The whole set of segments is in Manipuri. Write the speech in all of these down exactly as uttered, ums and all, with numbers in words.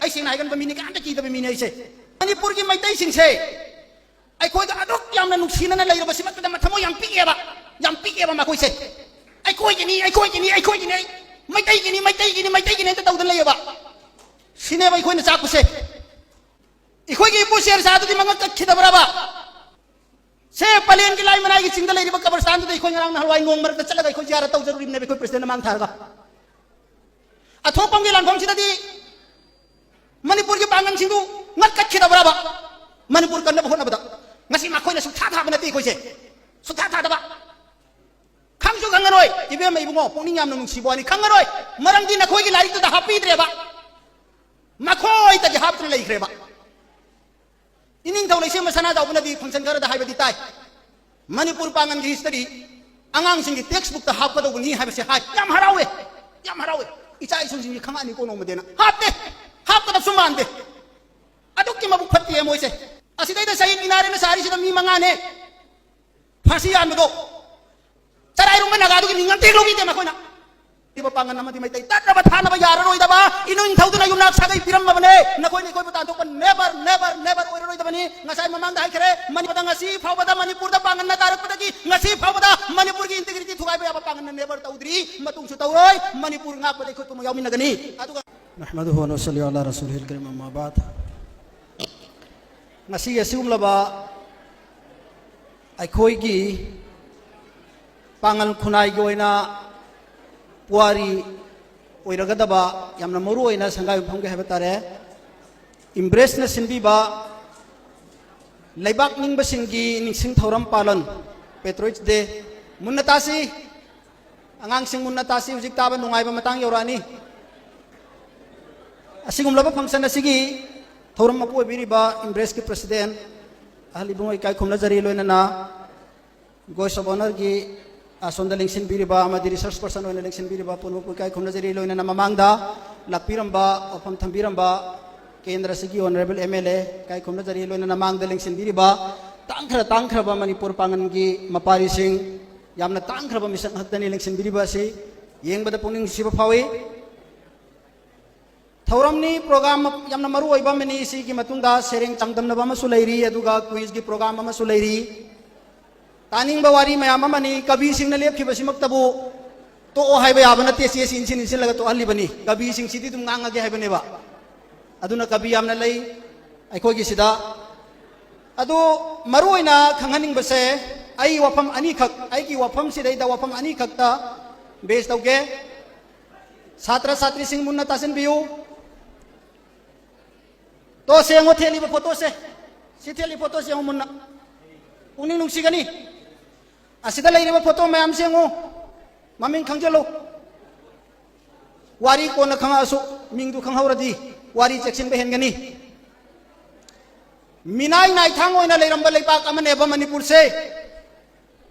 ꯑꯩ ꯁꯦꯡꯅ ꯍꯥꯏꯒꯟꯕ ꯃꯤꯅꯤ, ꯀꯅꯥꯝꯇ ꯀꯤꯗꯕ ꯃꯤꯅꯤ ꯑꯩꯁꯦ꯫ ꯃꯅꯤꯄꯨꯔꯒꯤ ꯃꯩꯇꯩꯁꯤꯡꯁꯦ ꯑꯩꯈꯣꯏꯒ ꯑꯗꯨꯛ ꯌꯥꯝꯅ ꯅꯨꯡꯁꯤꯅꯅ ꯂꯩꯔꯕꯁꯤꯃꯛꯇꯗ ꯃꯊꯃꯣꯏ ꯌꯥꯝ ꯄꯤꯛꯑꯦꯕ, ꯌꯥꯝ ꯄꯤꯛꯑꯦꯕ ꯃꯈꯣꯏꯁꯦ꯫ ꯑꯩꯈꯣꯏꯒꯤꯅꯤ, ꯑꯩꯈꯣꯏꯒꯤꯅꯤ, ꯑꯩꯈꯣꯏꯒꯤꯅꯤ, ꯑꯩ ꯃꯩꯇꯩꯒꯤꯅꯤ, ꯃꯩꯇꯩꯒꯤꯅꯤ, ꯃꯩꯇꯩꯒꯤꯅꯤ ꯍꯦꯛꯇ ꯇꯧꯗꯅ ꯂꯩꯌꯦꯕ꯫ ꯁꯤꯅꯦꯕ ꯑꯩꯈꯣꯏꯅ ꯆꯥꯛꯄꯁꯦ꯫ ꯑꯩꯈꯣꯏꯒꯤ ꯏꯄꯨ ꯁꯦꯔ ꯁꯥꯍꯗꯨꯗꯤ ꯃꯉꯛ ꯀꯛꯈꯤꯗꯕ꯭ꯔꯕ? ꯁꯦ ꯄꯂꯦꯟꯒꯤ ꯂꯥꯏ ꯃꯅꯥꯏꯒꯤ ꯆꯤꯡꯗ ꯂꯩꯔꯤꯕ ꯀꯕꯔꯁꯇꯥꯟꯗꯨꯗ ꯑꯩꯈꯣꯏ ꯉꯔꯥꯡ ꯅꯍꯥꯟꯋꯥꯏ ꯅꯣꯡ ꯃꯔꯛꯇ ꯆꯠꯂꯒ ꯑꯩꯈꯣꯏ ꯖꯤꯌꯥꯔꯠ ꯇꯧꯖꯔꯨꯔꯤꯕꯅꯦꯕ, ꯑꯩꯈꯣꯏ ꯄ꯭ꯔꯁꯤꯗꯦꯟꯅ ꯃꯥꯡ ꯊꯥꯔꯒ꯫ ꯑꯊꯣꯛꯄꯝꯒꯤ ꯂꯥꯟꯐꯝꯁꯤꯗꯗꯤ ꯃꯅꯤꯄꯨꯔꯒꯤ ꯄꯥꯡꯒꯜꯁꯤꯡꯗꯨ ꯉꯛꯀꯠꯈꯤꯗꯕ꯭ꯔꯕ? ꯃꯅꯤꯄꯨꯔ ꯀꯟꯅꯕ ꯍꯣꯠꯅꯕꯗ ꯉꯁꯤ ꯃꯈꯣꯏꯅ ꯁꯨꯛꯊꯥ ꯊꯥꯕ ꯅꯠꯇꯦ ꯑꯩꯈꯣꯏꯁꯦ, ꯁꯨꯛꯊꯥ ꯊꯥꯗꯕ꯫ ꯈꯪꯁꯨ ꯈꯪꯉꯔꯣꯏ꯫ ꯏꯕꯦꯝꯃ ꯏꯕꯨꯡꯉꯣ, ꯄꯨꯛꯅꯤꯡ ꯌꯥꯝꯅ ꯅꯨꯡꯁꯤꯕ ꯋꯥꯅꯤ, ꯈꯪꯉꯔꯣꯏ꯫ ꯃꯔꯝꯗꯤ ꯅꯈꯣꯏꯒꯤ ꯂꯥꯏꯔꯤꯛꯇꯨꯗ ꯍꯥꯞꯄꯤꯗ꯭ꯔꯦꯕ, ꯃꯈꯣꯏꯗꯒꯤ ꯍꯥꯞꯇꯨꯅ ꯂꯩꯈ꯭ꯔꯦꯕ꯫ ꯏꯅꯤꯡꯊꯧ ꯂꯩꯁꯦꯝꯕ ꯁꯅꯥꯖꯥꯎꯕꯅꯗꯤ ꯐꯪꯁꯟ ꯈꯔꯗ ꯍꯥꯏꯕꯗꯤ ꯇꯥꯏ, ꯃꯅꯤꯄꯨꯔ ꯄꯥꯡꯒꯟꯒꯤ ꯍꯤꯁꯇꯔꯤ ꯑꯉꯥꯡꯁꯤꯡꯒꯤ ꯇꯦꯛꯁ ꯕꯨꯛꯇ ꯍꯥꯞꯀꯗꯧꯕꯅꯤ ꯍꯥꯏꯕꯁꯦ ꯍꯥꯏ꯫ ꯌꯥꯝ ꯍꯔꯥꯎꯋꯦ, ꯌꯥꯝ ꯍꯔꯥꯎꯋꯦ꯫ ꯏꯆꯥ ꯏꯁꯨꯁꯤꯡꯁꯤ ꯈꯪꯉꯛꯑꯅꯤꯀꯣ ꯅꯣꯡꯃꯗꯤꯅ꯫ ꯍꯥꯞꯇꯦ, ꯍꯥꯞꯀꯗꯕꯁꯨ ꯃꯥꯟꯗꯦ꯫ ꯑꯗꯨꯛꯀꯤ ꯃꯕꯨꯛ ꯐꯠꯇꯦ ꯃꯣꯏꯁꯦ꯫ ꯑꯁꯤꯗꯩꯗ ꯁꯍꯤꯗ ꯃꯤꯅꯥꯔꯦꯅ ꯁꯥꯔꯤꯁꯤꯗ ꯃꯤ ꯃꯉꯥꯅꯦ ꯐꯥꯁꯤ ꯌꯥꯟꯕꯗꯣ꯫ ꯆꯔꯥꯏꯔꯨꯝꯕ ꯅꯥꯒꯥꯗꯨꯒꯤ ꯃꯤꯡ ꯑꯝꯇ ꯍꯦꯛ ꯂꯧꯕꯤꯗꯦ ꯃꯈꯣꯏꯅ꯫ ꯄꯥꯡꯒꯟ ꯑꯃꯗꯤ ꯃꯩꯇꯩ ꯇꯠꯅꯕ ꯊꯥꯅꯕ ꯌꯥꯔꯔꯣꯏꯗꯕ ꯏꯅꯣꯏ ꯏꯟꯊꯧꯗꯨꯅ ꯌꯨꯝꯅꯥꯛ ꯁꯥꯒꯩ ꯄꯤꯔꯝꯃꯕꯅꯦ꯫ ꯅꯈꯣꯏꯅ ꯑꯩꯈꯣꯏꯕꯨ ꯇꯥꯟꯊꯣꯛꯄ never, never, never ꯑꯣꯏꯔꯔꯣꯏꯗꯕꯅꯤ꯫ ꯉꯁꯥꯏ ꯃꯃꯥꯡꯗ ꯍꯥꯏꯈ꯭ꯔꯦ, ꯃꯅꯤꯄꯨꯔꯗ ꯉꯁꯤ ꯐꯥꯎꯕꯗ, ꯃꯅꯤꯄꯨꯔꯗ ꯄꯥꯡꯒꯟꯅ ꯀꯥꯔꯛꯄꯗꯒꯤ ꯉꯁꯤ ꯐꯥꯎꯕꯗ ꯃꯅꯤꯄꯨꯔꯒꯤ integrity ꯊꯨꯒꯥꯏꯕ ꯌꯥꯕ ꯄꯥꯡꯒꯟꯅ never ꯇꯧꯗ꯭ꯔꯤ, ꯃꯇꯨꯡꯁꯨ ꯇꯧꯔꯣꯏ꯫ ꯃꯅꯤꯄꯨꯔ ꯉꯥꯛꯄꯗ ꯑꯩꯈꯣꯏ ꯄꯨꯝꯅꯃꯛ ꯌꯥꯎꯃꯤꯟꯅꯒꯅꯤ꯫ ꯑꯗꯨꯒ نحمده ونصلي على رسوله الكريم، أما بعد. ꯉꯁꯤ ꯑꯁꯤꯒꯨꯝꯂꯕ ꯑꯩꯈꯣꯏꯒꯤ ꯄꯥꯉꯜ ꯈꯨꯟꯅꯥꯏꯒꯤ ꯑꯣꯏꯅ ꯄꯨꯋꯥꯔꯤ ꯑꯣꯏꯔꯒꯗꯕ ꯌꯥꯝꯅ ꯃꯔꯨ ꯑꯣꯏꯅ ꯁꯪꯒꯥꯏ ꯌꯨꯝꯐꯝꯒꯤ ꯍꯥꯏꯕ ꯇꯥꯔꯦ, ꯏꯝꯕ꯭ꯔꯦꯁꯅ ꯁꯤꯟꯕꯤꯕ ꯂꯩꯕꯥꯛ ꯅꯤꯡꯕꯁꯤꯡꯒꯤ ꯅꯤꯡꯁꯤꯡ ꯊꯧꯔꯝ ꯄꯥꯂꯟ, Patriots Day꯫ ꯃꯨꯟꯅ ꯇꯥꯁꯤ꯫ ꯑꯉꯥꯡꯁꯤꯡ ꯃꯨꯟꯅ ꯇꯥꯁꯤ, ꯍꯧꯖꯤꯛ ꯇꯥꯕ ꯅꯨꯡꯉꯥꯏꯕ ꯃꯇꯥꯡ ꯌꯧꯔꯛꯑꯅꯤ꯫ ꯑꯁꯤꯒꯨꯝꯂꯕ function ꯑꯁꯤꯒꯤ ꯊꯧꯔꯝ ꯃꯄꯨ ꯑꯣꯏꯕꯤꯔꯤꯕ ꯏꯝꯕ꯭ꯔꯦꯁꯀꯤ president ꯑꯍꯜ ꯏꯕꯨꯡꯉꯣ ꯏꯀꯥꯏ ꯈꯨꯝꯅꯖꯔꯤ, ꯂꯣꯏꯅꯅ guest of honourꯒꯤ ꯑꯁꯣꯝꯗ ꯂꯦꯡꯁꯤꯟꯕꯤꯔꯤꯕ ꯑꯃꯗꯤ resource person ꯑꯣꯏꯅ ꯂꯦꯡꯁꯤꯟꯕꯤꯔꯤꯕ ꯄꯨꯝꯅꯃꯛꯄꯨ ꯏꯀꯥꯏ ꯈꯨꯝꯅꯖꯔꯤ, ꯂꯣꯏꯅꯅ ꯃꯃꯥꯡꯗ ꯂꯥꯛꯄꯤꯔꯝꯕ ꯋꯥꯐꯝ ꯊꯝꯕꯤꯔꯝꯕ ꯀꯦꯟꯗ꯭ꯔ ꯑꯁꯤꯒꯤ honourable MLA ꯏꯀꯥꯏ ꯈꯨꯝꯅꯖꯔꯤ, ꯂꯣꯏꯅꯅ ꯃꯥꯡꯗ ꯂꯦꯡꯁꯤꯟꯕꯤꯔꯤꯕ ꯇꯥꯡꯈ꯭ꯔ ꯇꯥꯡꯈ꯭ꯔꯕ ꯃꯅꯤꯄꯨꯔ ꯄꯥꯡꯒꯟꯒꯤ ꯃꯄꯥꯔꯤꯁꯤꯡ, ꯌꯥꯝꯅ ꯇꯥꯡꯈ꯭ꯔꯕ ꯃꯤꯁꯛ ꯉꯥꯛꯇꯅꯤ ꯂꯦꯡꯁꯤꯟꯕꯤꯔꯤꯕ ꯑꯁꯤ꯫ ꯌꯦꯡꯕꯗ ꯄꯨꯛꯅꯤꯡ ꯅꯨꯡꯁꯤꯕ ꯐꯥꯎꯏ꯫ ꯊꯧꯔꯝꯅꯤ, program ꯌꯥꯝꯅ ꯃꯔꯨ ꯑꯣꯏꯕ ꯑꯃꯅꯤ꯫ ꯁꯤꯒꯤ ꯃꯇꯨꯡꯗ ꯁꯩꯔꯦꯡ ꯆꯥꯡꯗꯝꯅꯕ ꯑꯃꯁꯨ ꯂꯩꯔꯤ, ꯑꯗꯨꯒ quizꯒꯤ program ꯑꯃꯁꯨ ꯂꯩꯔꯤ꯫ ꯇꯥꯅꯤꯡꯕ ꯋꯥꯔꯤ ꯃꯌꯥꯝ ꯑꯃꯅꯤ꯫ ꯀꯕꯤꯁꯤꯡꯅ ꯂꯦꯞꯈꯤꯕꯁꯤꯃꯛꯇꯕꯨ ꯇꯣꯛꯑꯣ ꯍꯥꯏꯕ ꯌꯥꯕ ꯅꯠꯇꯦ꯫ ꯆꯦꯁꯤ ꯏꯟꯁꯤꯟ ꯏꯟꯁꯤꯜꯂꯒ ꯇꯣꯛꯍꯜꯂꯤꯕꯅꯤ꯫ ꯀꯕꯤꯁꯤꯡꯁꯤꯗꯤ ꯑꯗꯨꯝ ꯉꯥꯡꯉꯒꯦ ꯍꯥꯏꯕꯅꯦꯕ꯫ ꯑꯗꯨꯅ ꯀꯕꯤ ꯌꯥꯝꯅ ꯂꯩ ꯑꯩꯈꯣꯏꯒꯤꯁꯤꯗ꯫ ꯑꯗꯨ ꯃꯔꯨ ꯑꯣꯏꯅ ꯈꯪꯍꯟꯅꯤꯡꯕꯁꯦ, ꯑꯩ ꯋꯥꯐꯝ ꯑꯅꯤꯈꯛ, ꯑꯩꯒꯤ ꯋꯥꯐꯝꯁꯤꯗꯩꯗ ꯋꯥꯐꯝ ꯑꯅꯤꯈꯛꯇ base ꯇꯧꯒꯦ꯫ ꯁꯥꯇ꯭ꯔ ꯁꯥꯇ꯭ꯔꯤꯁꯤꯡ ꯃꯨꯟꯅ ꯇꯥꯁꯤꯟꯕꯤꯌꯨ꯫ ꯇꯣ, ꯁꯦꯡꯉꯣ ꯊꯦꯠꯂꯤꯕ photoꯁꯦ꯫ ꯁꯤ ꯊꯦꯠꯂꯤ photoꯁꯦ ꯌꯦꯡꯉꯨ ꯃꯨꯟꯅ꯫ ꯄꯨꯛꯅꯤꯡ ꯅꯨꯡꯁꯤꯒꯅꯤ꯫ ꯑꯁꯤꯗ ꯂꯩꯔꯤꯕ photo ꯃꯌꯥꯝꯁꯦ ꯌꯦꯡꯉꯨ꯫ ꯃꯃꯤꯡ ꯈꯪꯖꯤꯜꯂꯨ꯫ ꯋꯥꯔꯤ ꯀꯣꯟꯅ ꯈꯪꯉꯛꯑꯁꯨ, ꯃꯤꯡꯗꯨ ꯈꯪꯍꯧꯔꯗꯤ ꯋꯥꯔꯤ ꯆꯦꯛꯁꯤꯟꯕ ꯍꯦꯟꯒꯅꯤ꯫ ꯃꯤꯅꯥꯏ ꯅꯥꯏꯊꯥꯡ ꯑꯣꯏꯅ ꯂꯩꯔꯝꯕ ꯂꯩꯕꯥꯛ ꯑꯃꯅꯦꯕ ꯃꯅꯤꯄꯨꯔꯁꯦ꯫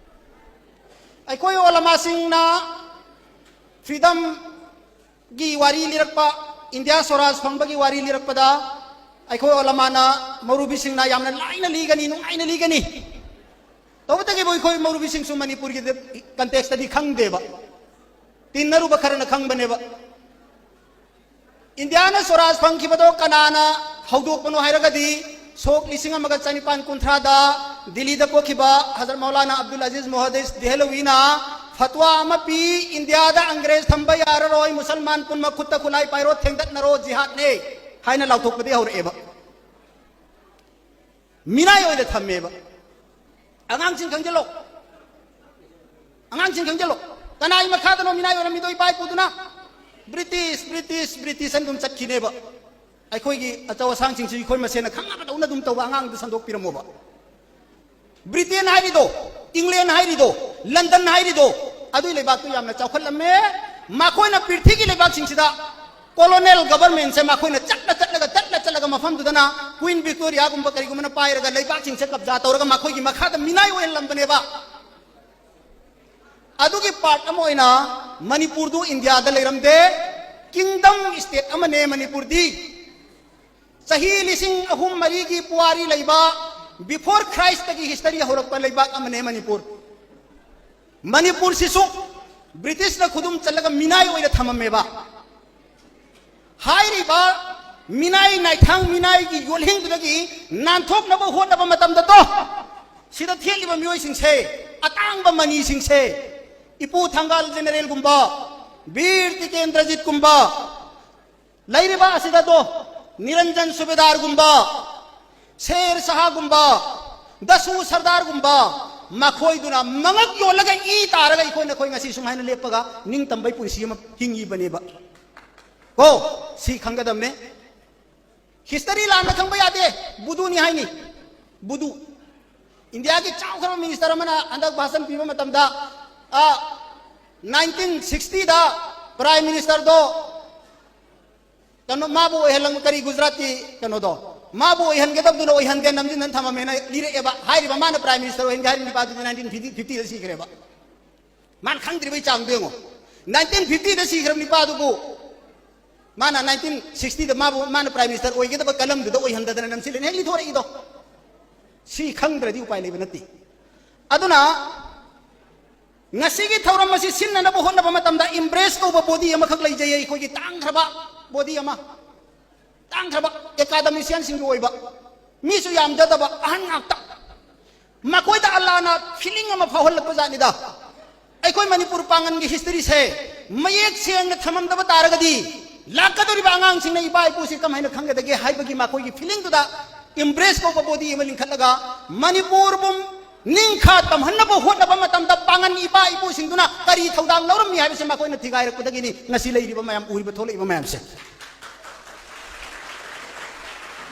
ꯑꯩꯈꯣꯏ ꯑꯣꯂꯃꯥꯁꯤꯡꯅ freedomꯒꯤ ꯋꯥꯔꯤ ꯂꯤꯔꯛꯄ, ꯏꯟꯗꯤꯌꯥ ꯁ꯭ꯋꯔꯥꯖ ꯐꯪꯕꯒꯤ ꯋꯥꯔꯤ ꯂꯤꯔꯛꯄꯗ, ꯑꯩꯈꯣꯏ ꯑꯣꯂꯃꯥꯅ, ꯃꯧꯔꯨꯕꯤꯁꯤꯡꯅ ꯌꯥꯝꯅ ꯂꯥꯏꯅ ꯂꯤꯒꯅꯤ, ꯅꯨꯡꯉꯥꯏꯅ ꯂꯤꯒꯅꯤ꯫ ꯇꯧꯕꯇꯒꯤꯕꯨ ꯑꯩꯈꯣꯏ ꯃꯧꯔꯨꯕꯤꯁꯤꯡꯁꯨ ꯃꯅꯤꯄꯨꯔꯒꯤ contextꯇꯗꯤ ꯈꯪꯗꯦꯕ, ꯇꯤꯟꯅꯔꯨꯕ ꯈꯔꯅ ꯈꯪꯕꯅꯦꯕ꯫ ꯏꯟꯗꯤꯌꯥꯅ ꯁ꯭ꯋꯔꯥꯖ ꯐꯪꯈꯤꯕꯗꯣ ꯀꯅꯥꯅ ꯍꯧꯗꯣꯛꯄꯅꯣ ꯍꯥꯏꯔꯒꯗꯤ, ꯁꯣꯛ ꯂꯤꯁꯤꯡ ꯑꯃꯒ ꯆꯅꯤꯄꯥꯟ ꯀꯨꯟꯊ꯭ꯔꯥꯗ ꯗꯤꯜꯂꯤꯗ ꯄꯣꯛꯈꯤꯕ ꯍꯖꯔꯠ ꯃꯧꯂꯥꯅꯥ ꯑꯕꯗꯨꯜ ꯑꯖꯤꯖ ꯃꯣꯍꯗꯤꯁ ꯗꯦꯍꯂꯋꯤꯅ ꯐꯠꯋꯥ ꯑꯃ ꯄꯤ, "ꯏꯟꯗꯤꯌꯥꯗ ꯑꯪꯒ꯭ꯔꯦꯖ ꯊꯝꯕ ꯌꯥꯔꯔꯣꯏ, ꯃꯨꯁꯜꯃꯥꯟ ꯄꯨꯝꯅꯃꯛ ꯈꯨꯠꯇ ꯈꯨꯠꯂꯥꯏ ꯄꯥꯏꯔꯣ, ꯊꯦꯡꯗꯠꯅꯔꯣ, ꯖꯤꯍꯥꯗꯅꯦ" ꯍꯥꯏꯅ ꯂꯥꯎꯊꯣꯛꯄꯗꯒꯤ ꯍꯧꯔꯛꯑꯦꯕ꯫ ꯃꯤꯅꯥꯏ ꯑꯣꯏꯅ ꯊꯝꯃꯦꯕ꯫ ꯑꯉꯥꯡꯁꯤꯡ ꯈꯪꯖꯤꯜꯂꯣ, ꯑꯉꯥꯡꯁꯤꯡ ꯈꯪꯖꯤꯜꯂꯣ꯫ ꯀꯅꯥꯒꯤ ꯃꯈꯥꯗꯅꯣ ꯃꯤꯅꯥꯏ ꯑꯣꯏꯔꯝꯃꯤꯗꯣ? ꯏꯄꯥ ꯏꯄꯨꯗꯨꯅ ꯕ꯭ꯔꯤꯇꯤꯁ, ꯕ꯭ꯔꯤꯇꯤꯁ, ꯕ꯭ꯔꯤꯇꯤꯁ ꯍꯥꯏꯅ ꯑꯗꯨꯝ ꯆꯠꯈꯤꯅꯦꯕ꯫ ꯑꯩꯈꯣꯏꯒꯤ ꯑꯆꯧ ꯑꯁꯥꯡꯁꯤꯡꯁꯤ ꯑꯩꯈꯣꯏ ꯃꯁꯦꯟꯅ ꯈꯪꯅꯕꯗꯧꯅ ꯑꯗꯨꯝ ꯇꯧꯕ ꯑꯉꯥꯡꯗꯨ ꯁꯟꯗꯣꯛꯄꯤꯔꯝꯃꯣꯕ꯫ ꯕ꯭ꯔꯤꯇꯦꯟ ꯍꯥꯏꯔꯤꯗꯣ, ꯏꯪꯂꯦꯟ ꯍꯥꯏꯔꯤꯗꯣ, ꯂꯟꯗꯟ ꯍꯥꯏꯔꯤꯗꯣ, ꯑꯗꯨꯏ ꯂꯩꯕꯥꯛꯇꯨ ꯌꯥꯝꯅ ꯆꯥꯎꯈꯠꯂꯝꯃꯦ꯫ ꯃꯈꯣꯏꯅ ꯄ꯭ꯔꯤꯊꯤꯒꯤ ꯂꯩꯕꯥꯛꯁꯤꯡꯁꯤꯗ colonial governmentꯁꯦ ꯃꯈꯣꯏꯅ ꯆꯠꯂ ꯆꯠꯂꯒ, ꯆꯠꯂ ꯆꯠꯂꯒ ꯃꯐꯝꯗꯨꯗꯅ Queen Victoriaꯒꯨꯝꯕ ꯀꯔꯤꯒꯨꯝꯕꯅ ꯄꯥꯏꯔꯒ ꯂꯩꯕꯥꯛꯁꯤꯡꯁꯦ ꯀꯕꯖꯥ ꯇꯧꯔꯒ ꯃꯈꯣꯏꯒꯤ ꯃꯈꯥꯗ ꯃꯤꯅꯥꯏ ꯑꯣꯏꯍꯜꯂꯝꯕꯅꯦꯕ꯫ ꯑꯗꯨꯒꯤ part ꯑꯃ ꯑꯣꯏꯅ ꯃꯅꯤꯄꯨꯔꯗꯨ ꯏꯟꯗꯤꯌꯥꯗ ꯂꯩꯔꯝꯗꯦ, kingdom state ꯑꯃꯅꯦ ꯃꯅꯤꯄꯨꯔꯗꯤ꯫ ꯆꯍꯤ ꯂꯤꯁꯤꯡ ꯑꯍꯨꯝ ꯃꯔꯤꯒꯤ ꯄꯨꯋꯥꯔꯤ ꯂꯩꯕ, before Christꯇꯒꯤ history ꯍꯧꯔꯛꯄ ꯂꯩꯕꯥꯛ ꯑꯃꯅꯦ ꯃꯅꯤꯄꯨꯔ꯫ ꯃꯅꯤꯄꯨꯔꯁꯤꯁꯨ ꯕ꯭ꯔꯤꯇꯤꯁꯅ ꯈꯨꯗꯨꯝ ꯆꯜꯂꯒ ꯃꯤꯅꯥꯏ ꯑꯣꯏꯅ ꯊꯝꯃꯝꯃꯦꯕ꯫ ꯍꯥꯏꯔꯤꯕ ꯃꯤꯅꯥꯏ ꯅꯥꯏꯊꯥꯡ ꯃꯤꯅꯥꯏꯒꯤ ꯌꯣꯠꯂꯦꯡꯗꯨꯗꯒꯤ ꯅꯥꯟꯊꯣꯛꯅꯕ ꯍꯣꯠꯅꯕ ꯃꯇꯝꯗ ꯇꯣ, ꯁꯤꯗ ꯊꯦꯠꯂꯤꯕ ꯃꯤꯑꯣꯏꯁꯤꯡꯁꯦ, ꯑꯇꯥꯡꯕ ꯃꯅꯤꯁꯤꯡꯁꯦ, ꯏꯄꯨ ꯊꯪꯒꯥꯜ ꯖꯦꯅꯦꯔꯦꯜꯒꯨꯝꯕ, ꯕꯤꯔ ꯇꯤꯀꯦꯟꯗ꯭ꯔꯖꯤꯠꯀꯨꯝꯕ, ꯂꯩꯔꯤꯕ ꯑꯁꯤꯗ ꯇꯣ, ꯅꯤꯔꯟꯖꯟ ꯁꯨꯕꯦꯗꯥꯔꯒꯨꯝꯕ, ꯁꯦꯔ ꯁꯍꯥꯒꯨꯝꯕ, ꯗꯁꯨ ꯁꯔꯗꯥꯔꯒꯨꯝꯕ, ꯃꯈꯣꯏꯗꯨꯅ ꯃꯉꯛ ꯌꯣꯜꯂꯒ ꯏ ꯇꯥꯔꯒ ꯑꯩꯈꯣꯏ ꯅꯈꯣꯏ ꯉꯁꯤ ꯁꯨꯃꯥꯏꯅ ꯂꯦꯞꯄꯒ ꯅꯤꯡꯇꯝꯕꯩ ꯄꯨꯟꯁꯤ ꯑꯃ ꯍꯤꯡꯉꯤꯕꯅꯦꯕ꯫ ꯀꯣ, ꯁꯤ ꯈꯪꯒꯗꯕꯅꯦ꯫ ꯍꯤꯁꯇꯔꯤ ꯂꯥꯟꯅ ꯈꯪꯕ ꯌꯥꯗꯦ꯫ ꯕꯨꯗꯨꯅꯤ ꯍꯥꯏꯅꯤ꯫ ꯕꯨꯗꯨ꯫ ꯏꯟꯗꯤꯌꯥꯒꯤ ꯆꯥꯎꯈ꯭ꯔꯕ ꯃꯤꯅꯤꯁꯇꯔ ꯑꯃꯅ ꯍꯟꯗꯛ ꯚꯥꯁꯟ ꯄꯤꯕ ꯃꯇꯝꯗ, ꯑ, ꯅꯥꯏꯟꯇꯤꯟ ꯁꯤꯛꯁꯇꯤꯗ ꯄ꯭ꯔꯥꯏꯝ ꯃꯤꯅꯤꯁꯇꯔꯗꯣ ꯀꯩꯅꯣ, ꯃꯥꯕꯨ ꯑꯣꯏꯍꯜꯂꯝ-, ꯀꯔꯤ, ꯒꯨꯖꯔꯥꯠꯀꯤ ꯀꯩꯅꯣꯗꯣ, ꯃꯥꯕꯨ ꯑꯣꯏꯍꯟꯒꯗꯕꯗꯨꯅ ꯑꯣꯏꯍꯟꯗꯦ, ꯅꯝꯁꯤꯟꯗꯅ ꯊꯝꯃꯝꯃꯦꯅ ꯂꯤꯔꯛꯑꯦꯕ꯫ ꯍꯥꯏꯔꯤꯕ ꯃꯥꯅ ꯄ꯭ꯔꯥꯏꯝ ꯃꯤꯅꯤꯁꯇꯔ ꯑꯣꯏꯍꯟꯒꯦ ꯍꯥꯏꯔꯤꯕ ꯅꯤꯄꯥꯗꯨꯗꯤ ꯅꯥꯏꯟꯇꯤꯟ ꯐꯤꯐꯇꯤꯗ ꯁꯤꯈ꯭ꯔꯦꯕ꯫ ꯃꯥꯅ ꯈꯪꯗ꯭ꯔꯤꯕꯩ ꯆꯥꯡꯗꯣ ꯌꯦꯡꯉꯣ꯫ ꯅꯥꯏꯟꯇꯤꯟ ꯐꯤꯐꯇꯤꯗ ꯁꯤꯈ꯭ꯔꯕ ꯅꯤꯄꯥꯗꯨꯕꯨ, ꯃꯥꯅ ꯅꯥꯏꯟꯇꯤꯟ ꯁꯤꯛꯁꯇꯤꯗ ꯃꯥꯕꯨ, ꯃꯥꯅ ꯄ꯭ꯔꯥꯏꯝ ꯃꯤꯅꯤꯁꯇꯔ ꯑꯣꯏꯒꯗꯕ ꯀꯂꯝꯗꯨꯗ ꯑꯣꯏꯍꯟꯗꯗꯅ ꯅꯝꯁꯤꯜꯂꯦꯅ ꯍꯦꯛ ꯂꯤꯊꯣꯔꯛꯏꯗꯣ꯫ ꯁꯤ ꯈꯪꯗ꯭ꯔꯗꯤ ꯎꯄꯥꯏ ꯂꯩꯕ ꯅꯠꯇꯦ꯫ ꯑꯗꯨꯅ ꯉꯁꯤꯒꯤ ꯊꯧꯔꯝ ꯑꯁꯤ ꯁꯤꯟꯅꯅꯕ ꯍꯣꯠꯅꯕ ꯃꯇꯝꯗ ꯏꯝꯕ꯭ꯔꯦꯁ ꯀꯧꯕ ꯕꯣꯗꯤ ꯑꯃꯈꯛ ꯂꯩꯖꯩ, ꯑꯩꯈꯣꯏꯒꯤ ꯇꯥꯡꯈ꯭ꯔꯕ ꯕꯣꯗꯤ ꯑꯃ, ꯇꯥꯡꯈ꯭ꯔꯕ ꯑꯦꯀꯥꯗꯃꯤꯁꯤꯌꯥꯟꯁꯤꯡꯒꯤ ꯑꯣꯏꯕ, ꯃꯤꯁꯨ ꯌꯥꯝꯖꯗꯕ, ꯑꯍꯟ ꯉꯥꯛꯇ꯫ ꯃꯈꯣꯏꯗ ꯑꯜꯂꯥꯅ ꯐꯤꯂꯤꯡ ꯑꯃ ꯐꯥꯎꯍꯜꯂꯛꯄ ꯖꯥꯠꯅꯤꯗ꯫ ꯑꯩꯈꯣꯏ ꯃꯅꯤꯄꯨꯔ ꯄꯥꯡꯒꯟꯒꯤ ꯍꯤꯁꯇꯔꯤꯁꯦ ꯃꯌꯦꯛ ꯁꯦꯡꯅ ꯊꯝꯃꯝꯗꯕ ꯇꯥꯔꯒꯗꯤ, ꯂꯥꯛꯀꯗꯧꯔꯤꯕ ꯑꯉꯥꯡꯁꯤꯡꯅ ꯏꯄꯥ ꯏꯄꯨꯁꯤ ꯀꯃꯥꯏꯅ ꯈꯪꯒꯗꯒꯦ ꯍꯥꯏꯕꯒꯤ ꯃꯈꯣꯏꯒꯤ ꯐꯤꯂꯤꯡꯗꯨꯗ ꯏꯝꯕ꯭ꯔꯦꯁ ꯀꯧꯕ ꯕꯣꯗꯤ ꯑꯃ ꯂꯤꯡꯈꯠꯂꯒ, ꯃꯅꯤꯄꯨꯔꯕꯨ ꯅꯤꯡꯈꯥ ꯇꯝꯍꯟꯅꯕ ꯍꯣꯠꯅꯕ ꯃꯇꯝꯗ ꯄꯥꯡꯒꯟ ꯏꯄꯥ ꯏꯄꯨꯁꯤꯡꯗꯨꯅ ꯀꯔꯤ ꯊꯧꯗꯥꯡ ꯂꯧꯔꯝꯃꯤ ꯍꯥꯏꯕꯁꯤ ꯃꯈꯣꯏꯅ ꯊꯤꯒꯥꯏꯔꯛꯄꯗꯒꯤꯅꯤ ꯉꯁꯤ ꯂꯩꯔꯤꯕ ꯃꯌꯥꯝ, ꯎꯔꯤꯕ ꯊꯣꯛꯂꯛꯏꯕ ꯃꯌꯥꯝꯁꯦ꯫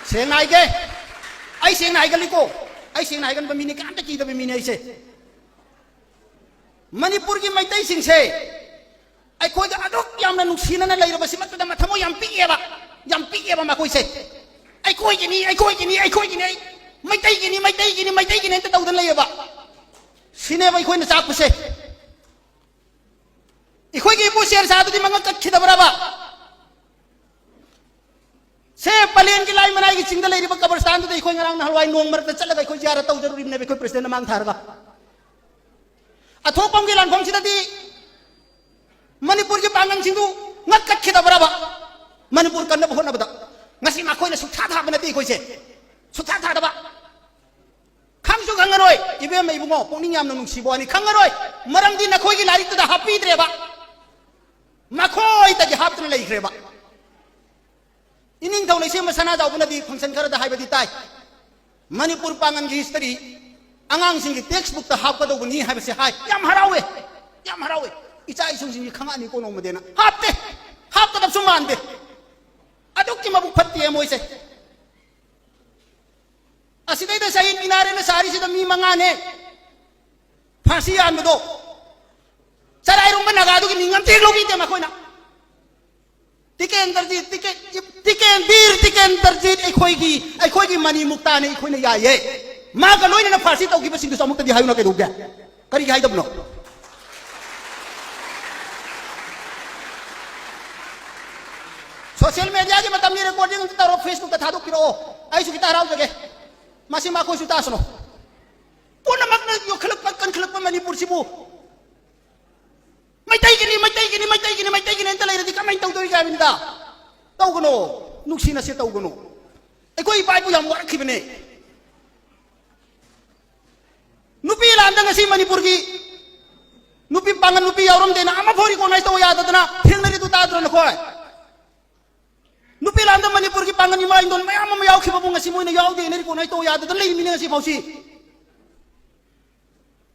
ꯁꯦꯡꯅ ꯍꯥꯏꯒꯦ, ꯑꯩ ꯁꯦꯡꯅ ꯍꯥꯏꯒꯜꯂꯤꯀꯣ, ꯑꯩ ꯁꯦꯡꯅ ꯍꯥꯏꯒꯟꯕ ꯃꯤꯅꯤ, ꯀꯅꯥꯝꯇ ꯀꯤꯗꯕ ꯃꯤꯅꯤ ꯑꯩꯁꯦ꯫ ꯃꯅꯤꯄꯨꯔꯒꯤ ꯃꯩꯇꯩꯁꯤꯡꯁꯦ ꯑꯩꯈꯣꯏꯗ ꯑꯗꯨꯛ ꯌꯥꯝꯅ ꯅꯨꯡꯁꯤꯅꯅ ꯂꯩꯔꯕꯁꯤꯃꯛꯇꯗ ꯃꯊꯃꯣꯏ ꯌꯥꯝ ꯄꯤꯛꯑꯦꯕ, ꯌꯥꯝ ꯄꯤꯛꯑꯦꯕ ꯃꯈꯣꯏꯁꯦ꯫ "ꯑꯩꯈꯣꯏꯒꯤꯅꯤ, ꯑꯩꯈꯣꯏꯒꯤꯅꯤ, ꯑꯩꯈꯣꯏꯒꯤꯅꯤ, ꯑꯩ ꯃꯩꯇꯩꯒꯤꯅꯤ, ꯃꯩꯇꯩꯒꯤꯅꯤ, ꯃꯩꯇꯩꯒꯤꯅꯤ" ꯍꯦꯛꯇ ꯇꯧꯗꯅ ꯂꯩꯌꯦꯕ꯫ ꯁꯤꯅꯦꯕ ꯑꯩꯈꯣꯏꯅ ꯆꯥꯛꯄꯁꯦ꯫ ꯑꯩꯈꯣꯏꯒꯤ ꯏꯄꯨ ꯁꯦꯔ ꯁꯥꯗꯨꯗꯤ ꯃꯉꯛ ꯀꯛꯈꯤꯗꯕ꯭ꯔꯕ? ꯁꯦ, ꯄꯂꯦꯟꯒꯤ ꯂꯥꯏ ꯃꯅꯥꯏꯒꯤ ꯆꯤꯡꯗ ꯂꯩꯔꯤꯕ ꯀꯕꯔꯁꯇꯥꯟꯗꯨꯗ ꯑꯩꯈꯣꯏ ꯉꯔꯥꯡ ꯅꯍꯥꯟꯋꯥꯏ ꯅꯣꯡ ꯃꯔꯛꯇ ꯆꯠꯂꯒ ꯑꯩꯈꯣꯏ ꯖꯤꯌꯥꯔꯠ ꯇꯧꯖꯔꯨꯔꯤꯕꯅꯦꯕ, ꯑꯩꯈꯣꯏ ꯄ꯭ꯔꯁꯤꯗꯦꯟ ꯃꯥꯡ ꯊꯥꯔꯒ꯫ ꯑꯊꯣꯛꯄꯝꯒꯤ ꯂꯥꯟꯐꯝꯁꯤꯗꯗꯤ ꯃꯅꯤꯄꯨꯔꯒꯤ ꯄꯥꯡꯒꯜꯁꯤꯡꯗꯨ ꯉꯛ ꯀꯠꯈꯤꯗꯕ꯭ꯔꯕ? ꯃꯅꯤꯄꯨꯔ ꯀꯟꯅꯕ ꯍꯣꯠꯅꯕꯗ꯫ ꯉꯁꯤ ꯃꯈꯣꯏꯅ ꯁꯨꯛꯊꯥ ꯊꯥꯕ ꯅꯠꯇꯦ ꯑꯩꯈꯣꯏꯁꯦ꯫ ꯁꯨꯛꯊꯥ ꯊꯥꯗꯕ꯫ ꯈꯪꯁꯨ ꯈꯪꯉꯔꯣꯏ꯫ ꯏꯕꯦꯝꯃ ꯏꯕꯨꯡꯉꯣ, ꯄꯨꯛꯅꯤꯡ ꯌꯥꯝꯅ ꯅꯨꯡꯁꯤꯕ ꯋꯥꯅꯤ, ꯈꯪꯉꯔꯣꯏ꯫ ꯃꯔꯝꯗꯤ ꯅꯈꯣꯏꯒꯤ ꯂꯥꯏꯔꯤꯛꯇꯨꯗ ꯍꯥꯞꯄꯤꯗ꯭ꯔꯦꯕ꯫ ꯃꯈꯣꯏꯗꯒꯤ ꯍꯥꯞꯇꯨꯅ ꯂꯩꯈ꯭ꯔꯦꯕ꯫ ꯏꯅꯤꯡꯊꯧ ꯂꯩꯁꯦꯝꯕ ꯁꯅꯥꯖꯥꯎꯕꯅꯗꯤ function ꯈꯔꯗ ꯍꯥꯏꯕꯗꯤ ꯇꯥꯏ, ꯃꯅꯤꯄꯨꯔ ꯄꯥꯡꯒꯟꯒꯤ history ꯑꯉꯥꯡꯁꯤꯡꯒꯤ text bookꯇ ꯍꯥꯞꯀꯗꯧꯕꯅꯤ ꯍꯥꯏꯕꯁꯦ ꯍꯥꯏ꯫ ꯌꯥꯝ ꯍꯔꯥꯎꯋꯦ, ꯌꯥꯝ ꯍꯔꯥꯎꯋꯦ꯫ ꯏꯆꯥ ꯏꯁꯨꯁꯤꯡꯁꯤ ꯈꯪꯉꯛꯑꯅꯤꯀꯣ ꯅꯣꯡꯃꯗꯤꯅ꯫ ꯍꯥꯞꯇꯦ, ꯍꯥꯞꯀꯗꯕꯁꯨ ꯃꯥꯟꯗꯦ꯫ ꯑꯗꯨꯛꯀꯤ ꯃꯕꯨꯛ ꯐꯠꯇꯦ ꯃꯣꯏꯁꯦ꯫ ꯑꯁꯤꯗꯩꯗ ꯁꯍꯤꯗ ꯃꯤꯅꯥꯔꯦꯅ ꯁꯥꯔꯤꯁꯤꯗ ꯃꯤ ꯃꯉꯥꯅꯦ ꯐꯥꯁꯤ ꯌꯥꯟꯕꯗꯣ꯫ ꯆꯔꯥꯏꯔꯣꯡꯕ ꯅꯥꯒꯥꯗꯨꯒꯤ ꯃꯤꯡ ꯑꯝꯇ ꯍꯦꯛ ꯂꯧꯕꯤꯗꯦ ꯃꯈꯣꯏꯅ꯫ ꯇꯤꯀꯦꯟꯗ꯭ꯔꯖꯤꯠ, ꯇꯤꯀꯦꯟ, ꯇꯤꯀꯦꯟ, ꯕꯤꯔ ꯇꯤꯀꯦꯟꯗ꯭ꯔꯖꯤꯠ ꯑꯩꯈꯣꯏꯒꯤ, ꯑꯩꯈꯣꯏꯒꯤ ꯃꯅꯤ ꯃꯨꯛꯇꯥꯅꯦ, ꯑꯩꯈꯣꯏꯅ ꯌꯥꯏꯌꯦ꯫ ꯃꯥꯒ ꯂꯣꯏꯅꯅ ꯐꯥꯁꯤ ꯇꯧꯈꯤꯕꯁꯤꯡꯗꯨꯁꯨ ꯑꯃꯨꯛꯇꯗꯤ ꯍꯥꯏꯌꯨꯅ ꯀꯩꯗꯧꯒꯦ? ꯀꯔꯤꯒꯤ ꯍꯥꯏꯗꯕꯅꯣ? Social mediaꯒꯤ ꯃꯇꯝꯅꯤ, recording ꯑꯝꯇ ꯇꯧꯔꯣ, Facebookꯇ ꯊꯥꯗꯣꯛꯄꯤꯔꯛꯑꯣ, ꯑꯩꯁꯨ ꯈꯤꯇ ꯍꯔꯥꯎꯖꯒꯦ꯫ ꯃꯁꯤ ꯃꯈꯣꯏꯁꯨ ꯇꯥꯁꯅꯨ꯫ ꯄꯨꯝꯅꯃꯛꯅ ꯌꯣꯛꯈꯠꯂꯛꯄ, ꯀꯟꯈꯠꯂꯛꯄ ꯃꯅꯤꯄꯨꯔꯁꯤꯕꯨ ꯃꯩꯇꯩꯒꯤꯅꯤ, ꯃꯩꯇꯩꯒꯤꯅꯤ, ꯃꯩꯇꯩꯒꯤꯅꯤ, ꯃꯩꯇꯩꯒꯤꯅꯤ ꯑꯝꯇ ꯂꯩꯔꯗꯤ ꯀꯃꯥꯏꯅ ꯇꯧꯗꯣꯔꯤꯒꯦ ꯍꯥꯏꯕꯅꯤꯗ꯫ ꯇꯧꯒꯅꯣ, ꯅꯨꯡꯁꯤꯅꯁꯦ, ꯇꯧꯒꯅꯣ꯫ ꯑꯩꯈꯣꯏ ꯏꯄꯥ ꯏꯄꯨ ꯌꯥꯝ ꯋꯥꯔꯛꯈꯤꯕꯅꯦ꯫ ꯅꯨꯄꯤ ꯂꯥꯟꯗ ꯉꯁꯤ ꯃꯅꯤꯄꯨꯔꯒꯤ ꯅꯨꯄꯤ ꯄꯥꯡꯒꯜ ꯅꯨꯄꯤ ꯌꯥꯎꯔꯝꯗꯦꯅ ꯑꯃꯐꯥꯎ recognize ꯇꯧꯕ ꯌꯥꯗꯗꯅ ꯊꯦꯡꯅꯔꯤꯗꯨ ꯇꯥꯗ꯭ꯔꯣ ꯅꯈꯣꯏ? ꯅꯨꯄꯤ ꯂꯥꯟꯗ ꯃꯅꯤꯄꯨꯔꯒꯤ ꯄꯥꯡꯒꯜ ꯏꯃꯥ ꯏꯟꯗꯣꯟ ꯃꯌꯥꯝ ꯑꯃ ꯌꯥꯎꯈꯤꯕꯕꯨ ꯉꯁꯤ ꯃꯣꯏꯅ ꯌꯥꯎꯗꯦꯅ recognize ꯇꯧꯕ ꯌꯥꯗꯗꯅ ꯂꯩꯔꯤꯃꯤꯅꯦ ꯉꯁꯤ ꯐꯥꯎꯁꯤ꯫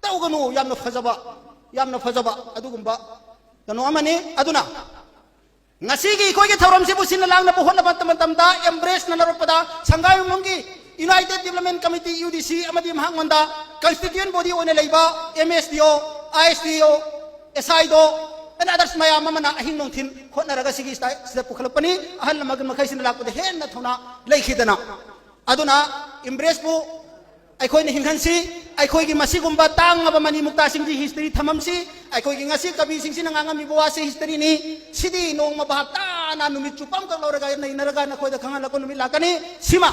ꯇꯧꯒꯅꯨ, ꯌꯥꯝꯅ ꯐꯖꯕ, ꯌꯥꯝꯅ ꯐꯖꯕ ꯑꯗꯨꯒꯨꯝꯕ ꯀꯩꯅꯣ ꯑꯃꯅꯤ꯫ ꯑꯗꯨꯅ ꯉꯁꯤꯒꯤ ꯑꯩꯈꯣꯏꯒꯤ ꯊꯧꯔꯝꯁꯤꯕꯨ ꯁꯤꯟꯅ ꯂꯥꯡꯅꯕ ꯍꯣꯠꯅꯕ ꯃꯇꯝꯗ, embraceꯅ ꯂꯧꯔꯛꯄꯗ, ꯁꯪꯒꯥꯏꯌꯨꯝꯐꯝꯒꯤ United Development Committee, UDC, ꯑꯃꯗꯤ ꯃꯍꯥꯛꯉꯣꯟꯗ constituent body ꯑꯣꯏꯅ ꯂꯩꯕ MSDO, ISDO, SIDO, and others ꯃꯌꯥꯝ ꯑꯃꯅ ꯑꯍꯤꯡ ꯅꯨꯡꯊꯤꯜ ꯍꯣꯠꯅꯔꯒ ꯁꯤꯒꯤ ꯁꯤꯗ ꯄꯨꯈꯠꯂꯛꯄꯅꯤ꯫ ꯑꯍꯜ ꯂꯃꯟ ꯃꯈꯩꯁꯤꯅ ꯂꯥꯛꯄꯗ ꯍꯦꯟꯅ ꯊꯧꯅꯥ ꯂꯩꯈꯤꯗꯅ꯫ ꯑꯗꯨꯅ embraceꯄꯨ ꯑꯩꯈꯣꯏꯅ ꯍꯤꯡꯍꯟꯁꯤ꯫ ꯑꯩꯈꯣꯏꯒꯤ ꯃꯁꯤꯒꯨꯝꯕ ꯇꯥꯡꯉꯕ ꯃꯅꯤ ꯃꯨꯛꯇꯥꯁꯤꯡꯒꯤ history ꯊꯝꯃꯝꯁꯤ꯫ ꯑꯩꯈꯣꯏꯒꯤ ꯉꯁꯤ ꯀꯕꯤꯁꯤꯡꯁꯤꯅ ꯉꯥꯡꯉꯝꯃꯤꯕ ꯋꯥꯁꯤ historyꯅꯤ꯫ ꯁꯤꯗꯤ ꯅꯣꯡꯃ ꯚꯥꯞ ꯇꯥꯅ ꯅꯨꯃꯤꯠ ꯆꯨꯞꯄ ꯑꯃꯈꯛ ꯂꯧꯔꯒ ꯅꯩꯅꯔꯒ ꯅꯈꯣꯏꯗ ꯈꯪꯍꯜꯂꯛꯄ ꯅꯨꯃꯤꯠ ꯂꯥꯛꯀꯅꯤ꯫ ꯁꯤꯃ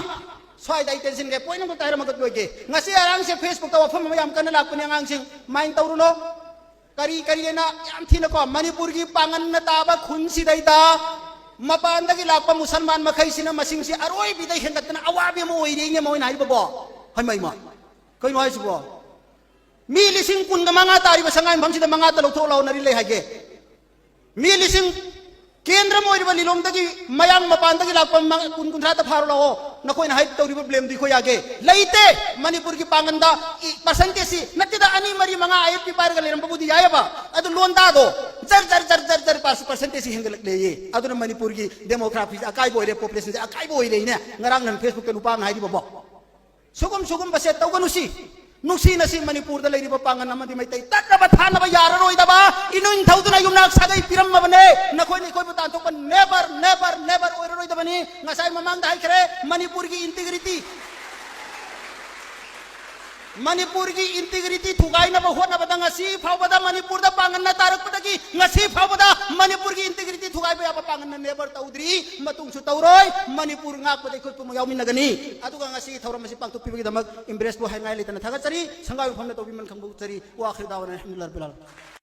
ꯁ꯭ꯋꯥꯏꯗ ꯑꯩ ꯇꯦꯟꯁꯤꯟꯒꯦ꯫ Point ꯑꯃꯈꯛꯇ ꯍꯥꯏꯔꯝꯃꯒ ꯂꯣꯏꯒꯦ꯫ ꯉꯁꯤ ꯑꯉꯥꯡꯁꯦ Facebookꯇ ꯋꯥꯐꯝ ꯑꯃ ꯌꯥꯝ ꯀꯟꯅ ꯂꯥꯛꯄꯅꯤ, ꯑꯉꯥꯡꯁꯤꯡ mind ꯇꯧꯔꯨꯅꯣ꯫ ꯀꯔꯤ ꯀꯔꯤ ꯍꯥꯏꯅ ꯌꯥꯝ ꯊꯤꯅꯀꯣ, ꯃꯅꯤꯄꯨꯔꯒꯤ ꯄꯥꯡꯒꯜꯅ ꯇꯥꯕ ꯈꯨꯟꯁꯤꯗꯩꯗ ꯃꯄꯥꯟꯗꯒꯤ ꯂꯥꯛꯄ ꯃꯨꯁꯜꯃꯥꯟ ꯃꯈꯩꯁꯤꯅ ꯃꯁꯤꯡꯁꯤ ꯑꯔꯣꯏꯕꯤꯗ ꯍꯦꯟꯒꯠꯇꯅ ꯑꯋꯥꯕꯤ ꯑꯃ ꯑꯣꯏꯔꯦꯅꯦ ꯃꯣꯏꯅ ꯍꯥꯏꯔꯤꯕꯕꯣ꯫ ꯍꯩꯃꯩꯃ, ꯀꯩꯅꯣ ꯍꯥꯏꯁꯤꯕꯣ? ꯃꯤ ꯂꯤꯁꯤꯡ ꯀꯨꯟꯒ ꯃꯉꯥ ꯇꯥꯔꯤꯕ ꯁꯉꯥꯏ ꯃꯐꯝꯁꯤꯗ ꯃꯉꯥꯇ ꯂꯧꯊꯣꯛ ꯂꯥꯎꯅꯔꯤ ꯂꯩ ꯍꯥꯏꯒꯦ꯫ ꯃꯤ ꯂꯤꯁꯤꯡ, ꯀꯦꯟꯗ꯭ꯔ ꯑꯃ ꯑꯣꯏꯔꯤꯕ ꯂꯤꯂꯣꯡꯗꯒꯤ ꯃꯌꯥꯡ ꯃꯄꯥꯟꯗꯒꯤ ꯂꯥꯛꯄ ꯃ-, ꯀꯨꯟ ꯀꯨꯟꯊ꯭ꯔꯥꯇ ꯐꯥꯔꯣ ꯂꯥꯛꯑꯣ꯫ ꯅꯈꯣꯏꯅ ꯍꯥꯏ ꯇꯧꯔꯤꯕ ꯕ꯭ꯂꯦꯝꯗꯨ ꯑꯩꯈꯣꯏ ꯌꯥꯒꯦ꯫ ꯂꯩꯇꯦ꯫ ꯃꯅꯤꯄꯨꯔꯒꯤ ꯄꯥꯡꯒꯟꯗ ꯏ-, ꯄꯔꯁꯦꯟꯇꯦꯖꯁꯤ ꯅꯠꯇꯦꯗ, ꯑꯅꯤ, ꯃꯔꯤ, ꯃꯉꯥ ꯑꯥꯏ ꯑꯦꯐ ꯄꯤ ꯄꯥꯏꯔꯒ ꯂꯩꯔꯝꯕꯕꯨꯗꯤ ꯌꯥꯏꯑꯕ꯫ ꯑꯗꯨ ꯂꯣꯟꯗꯥꯗꯣ ꯖꯔ, ꯖꯔ, ꯖꯔ, ꯖꯔ, ꯖꯔ ꯄꯥꯔꯁ-, ꯄꯔꯁꯦꯟꯇꯦꯖꯁꯤ ꯍꯦꯟꯒꯠꯂꯛꯂꯦꯌꯦ꯫ ꯑꯗꯨꯅ ꯃꯅꯤꯄꯨꯔꯒꯤ ꯗꯦꯃꯣꯒ꯭ꯔꯥꯐꯤꯁꯦ ꯑꯀꯥꯏꯕ ꯑꯣꯏꯔꯦ, ꯄꯣꯄꯨꯂꯦꯁꯟꯁꯦ ꯑꯀꯥꯏꯕ ꯑꯣꯏꯔꯦꯅꯦ꯫ ꯉꯔꯥꯡ ꯅꯍꯥꯟ ꯐꯦꯁꯕꯨꯛꯇ ꯅꯨꯄꯥ ꯑꯃꯅ ꯍꯥꯏꯔꯤꯕꯕꯣ꯫ ꯁꯨꯒꯨꯝ ꯁꯨꯒꯨꯝꯕꯁꯦ ꯇꯧꯒꯅꯨꯁꯤ꯫ ꯅꯨꯡꯁꯤꯅꯁꯤ ꯃꯅꯤꯄꯨꯔꯗ ꯂꯩꯔꯤꯕ ꯄꯥꯡꯒꯟ ꯑꯃꯗꯤ ꯃꯩꯇꯩ ꯇꯠꯅꯕ ꯊꯥꯅꯕ ꯌꯥꯔꯔꯣꯏꯗꯕ ꯏꯅꯤꯡꯊꯧꯗꯨꯅ ꯌꯨꯝꯅꯥꯛ ꯁꯥꯒꯩ ꯄꯤꯔꯝꯃꯕꯅꯦ꯫ ꯅꯈꯣꯏꯅ ꯑꯩꯈꯣꯏꯕꯨ ꯇꯥꯟꯊꯣꯛꯄ never, never, never ꯑꯣꯏꯔꯔꯣꯏꯗꯕꯅꯤ꯫ ꯉꯁꯥꯏ ꯃꯃꯥꯡꯗ ꯍꯥꯏꯈ꯭ꯔꯦ, ꯃꯅꯤꯄꯨꯔꯒꯤ integrity, ꯃꯅꯤꯄꯨꯔꯒꯤ integrity ꯊꯨꯒꯥꯏꯅꯕ ꯍꯣꯠꯅꯕꯗ ꯉꯁꯤ ꯐꯥꯎꯕꯗ ꯃꯅꯤꯄꯨꯔꯗ ꯄꯥꯡꯒꯟꯅ ꯇꯥꯔꯛꯄꯗꯒꯤ ꯉꯁꯤ ꯐꯥꯎꯕꯗ ꯃꯅꯤꯄꯨꯔꯒꯤ integrity ꯊꯨꯒꯥꯏꯕ ꯌꯥꯕ ꯄꯥꯡꯒꯟꯅ never ꯇꯧꯗ꯭ꯔꯤ, ꯃꯇꯨꯡꯁꯨ ꯇꯧꯔꯣꯏ꯫ ꯃꯅꯤꯄꯨꯔ ꯉꯥꯛꯄꯗ ꯑꯩꯈꯣꯏ ꯄꯨꯝꯅꯃꯛ ꯌꯥꯎꯃꯤꯟꯅꯒꯅꯤ꯫ ꯑꯗꯨꯒ ꯉꯁꯤꯒꯤ ꯊꯧꯔꯝ ꯑꯁꯤ ꯄꯥꯡꯊꯣꯛꯄꯤꯕꯒꯤꯗꯃꯛ ꯏꯝꯕ꯭ꯔꯦꯁꯄꯨ ꯍꯥꯏꯅꯤꯡꯉꯥꯏ ꯂꯩꯇꯅ ꯊꯥꯒꯠꯆꯔꯤ꯫ ꯁꯪꯒꯥꯕ ꯃꯐꯝꯗ ꯇꯧꯕꯤꯃꯟ ꯈꯪꯕ ꯎꯠꯆꯔꯤ꯫ ꯋꯥꯈ꯭ꯔ ꯗꯥꯋꯥꯅ ꯑꯜꯍꯝꯗꯨꯂꯤꯜꯂꯥꯍ ꯔꯕꯤꯜ ꯑꯥꯂꯃꯤꯟ꯫